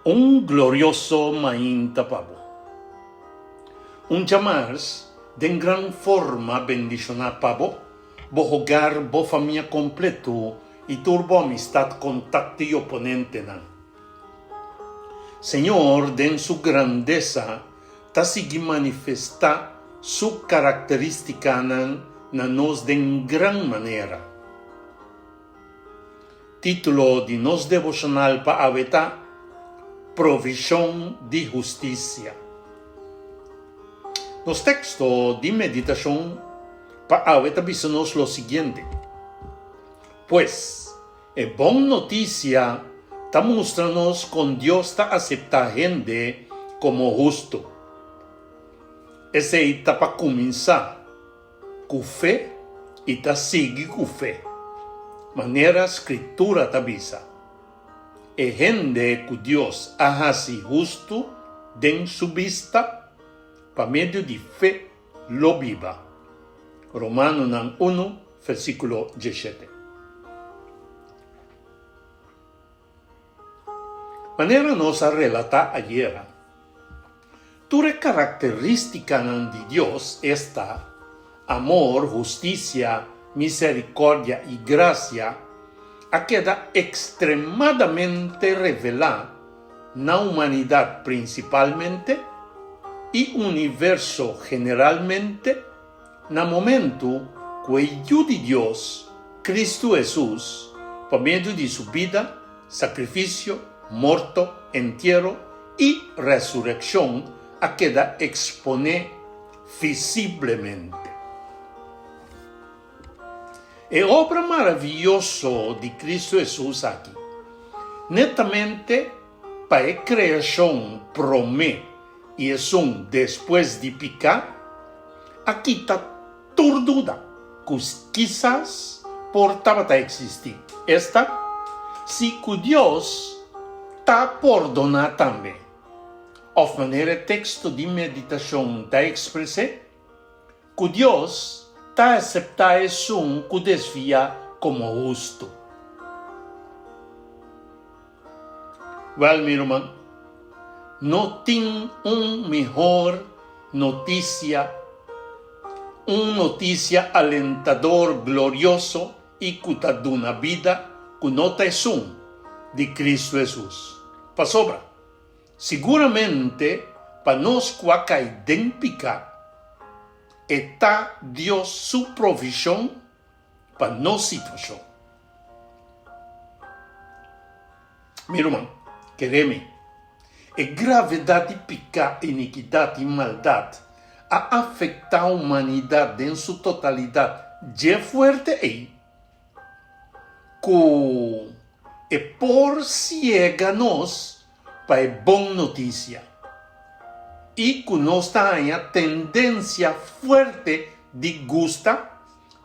Un glorioso mainta pa bo. Un djamars den gran forma bendishoná pa bo, bo hogar, bo famia kompleto i tur bo amistat, kontakto i oponentenan. Señor den su grandesa ta sigui manifestá su karakterístikanan na nos den gran manera. Título di nos devoshonal pa awe ta, Provishon di Hustisia. Nos teksto di meditashon pa awe ta bisa nos lo siguiente, Pues, e bon notisia ta mustra nos kon Dios ta aseptá hende komo hustu. Esei ta pa kuminsá. Ku fe i ta sigui ku fe. Manera Skritura ta bisa, E hende ku Dios a hasi hustu den su bista, pa medio di fe lo biba. Romanonan unu, versíkulo dieshete. Manera nos a relatá ayera, tur e karakterístikanan di Dios, esta, amor, hustisia, miserikòrdia i grasia, a keda ekstremadamente revelá na humanidat prinsipalmente i universo generalmente Na momentu ku e Yu di Dios, Kristu Hesus, pa medio di su bida, sakrifisio, morto, entiero i resurekshon a keda eksponé visiblemente. E obra maravioso di Kristu Hesus aki, netamente pa e kreashon promé i esun despues di piká, a kita tur duda ku kisas por tabata eksistí, esta, si ku Dios ta pordoná tambe, òf manera e teksto di meditashon ta ekspres'é, Ku Dios ta aseptá esun ku desviá komo hustu. Wèl, mi ruman, no tin un mihor notisia, un notisia alentador, glorioso i ku ta duna bida ku no ta esun di Kristu Hesus. Pasobra, Siguramente pa nos ku a kai den piká, e ta Dios su provishon pa nos situashon. Mi ruman, kere mi, e gravedat di piká, inikidat i maldat a afektá humanidat den su totalidat dje fuerte ei, ku e por siega nos pa e bon notisia i ku nos ta haña tendensia fuerte di gusta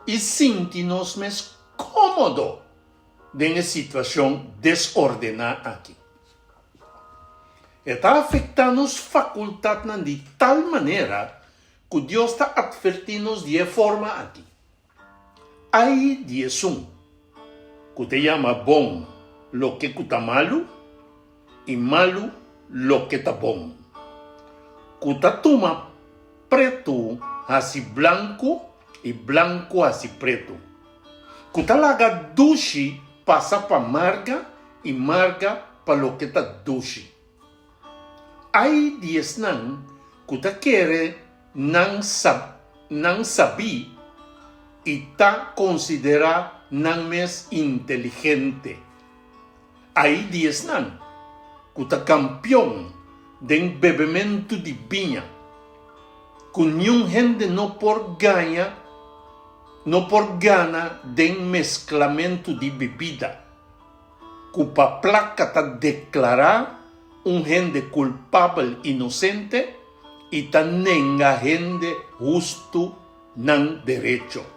i sinti nos mes kómodo den e situashon desordená aki. E ta afektá nos fakultatnan di tal manera ku Dios ta atvertí nos di e forma aki. Ai di esun ku ta yama bon loke ku ta malu i malu loke ta bon, ku ta tuma pretu hasi blanku i blanku hasi pretu, ku ta laga dushi pasa pa marga i marga pa loke ta dushi. Ai di esnan ku ta kere nan sa nan sabí i ta konsiderá nan mes inteligente. Ai di esnan ku ta kampion den bebementu di biña, ku niun hende no por gaña no por gana den mesklamentu di bibida. Ku pa plaka ta deklará un hende kulpabel inosente i ta nenga hende hustu nan derecho.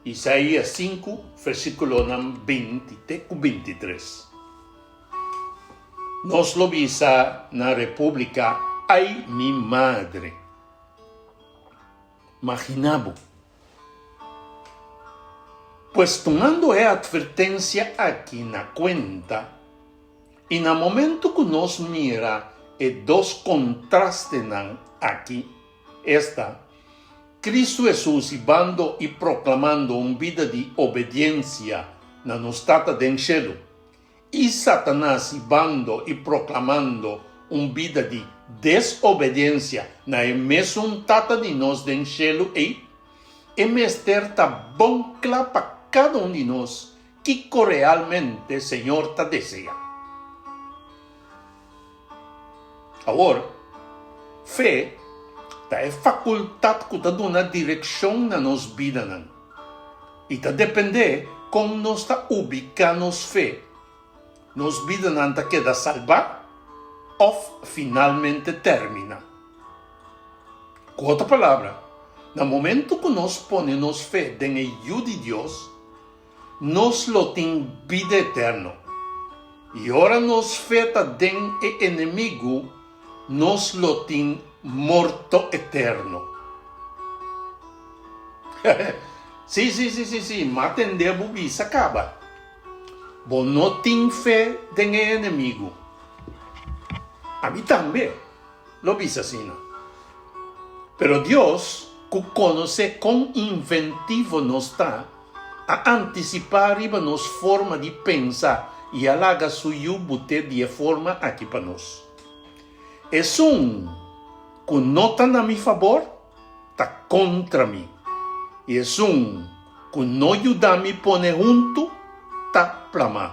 Isaías sinku, versíkulonan binti te ku bintitres. Nos lo bisa na Repúblika, Ai mi madre! Maginá bo. Pues tumando e atvertensia aki na kuenta, I na momentu ku nos mira e dos kontrastenan aki, esta, Kristu Hesus hibando i proklamando un bida di obediensia na nos Tata den shelu, i Satanas hibando i proklamando un bida di desobediensia na e mesun Tata di nos den shelu ei, e mester ta bon kla pa kada un di nos kiko realmente Señor ta desea. Awor, fe ta e fakultat ku ta duna direkshon na nos bidanan i ta dependé kon nos ta ubiká nos fe, nos bidanan ta keda salbá òf finalmente terminá. Ku otro palabra, na momentu ku nos pone nos fe den e Yu di Dios, nos lo tin bida eterno. I ora nos fe ta den e enemigu, nos lo tin morto eterno. Sí, sí, sí, sí, sí, m'a tende bo bisa kaba. Bo no tin fe den e enemigu. Ami tambe. Lo bisa asina. Pero Dios, ku konosé kon inventivo nos ta, a antisipá riba nos forma di pensa i a laga su Yu but'é di e forma aki pa nos. Esun ku no ta na mi fabor, ta kontra mi, i esun ku no yuda mi pone huntu, ta plamá.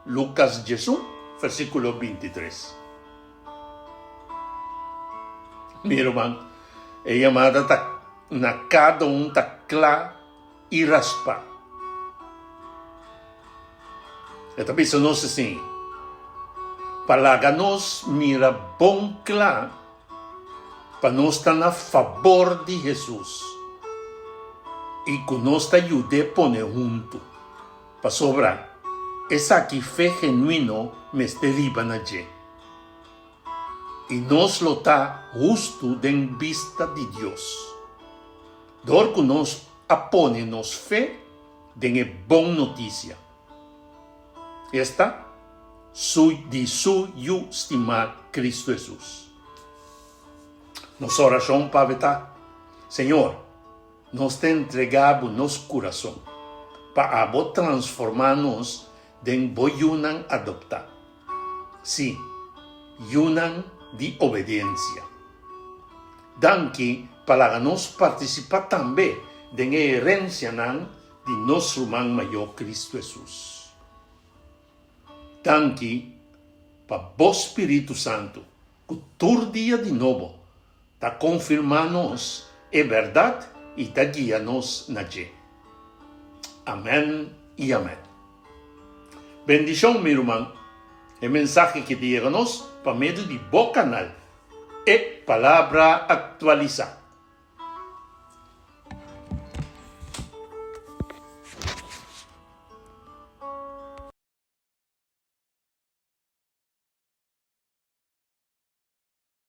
Lukas diesun, versíkulo bintitres. Mi ruman, e yamada ta na kada un ta kla i raspá. E ta bisa nos asin, pa laga nos mira bon kla pa nos ta na fabor di Hesus i ku nos ta yud'é pone huntu, pasobra esaki fe genuino mester riba na dje. I nos lo ta hustu den bista di Dios, dor ku nos a pone nos fe den e bon notisia, esta, su di su Yu stimá Kristu Hesus. Nos orashon p'awe ta, Señor, nos ta entregá Bo nos kurason, pa Abo transformá nos den Bo yunan adoptá. Sí, yunan di obediensia. Danki pa laga nos partisipá tambe den e herensianan di nos Ruman Mayó Kristu Hesus. Danki pa bo spiritu santu ku tur dia di nobo ta konfirmá nos e bèrdat i ta guia nos na dje. Amèn i amèn. Bendishon mi ruman, e mensahe ki ta yega nos pa medio di bo kanal E Palabra Aktualisá.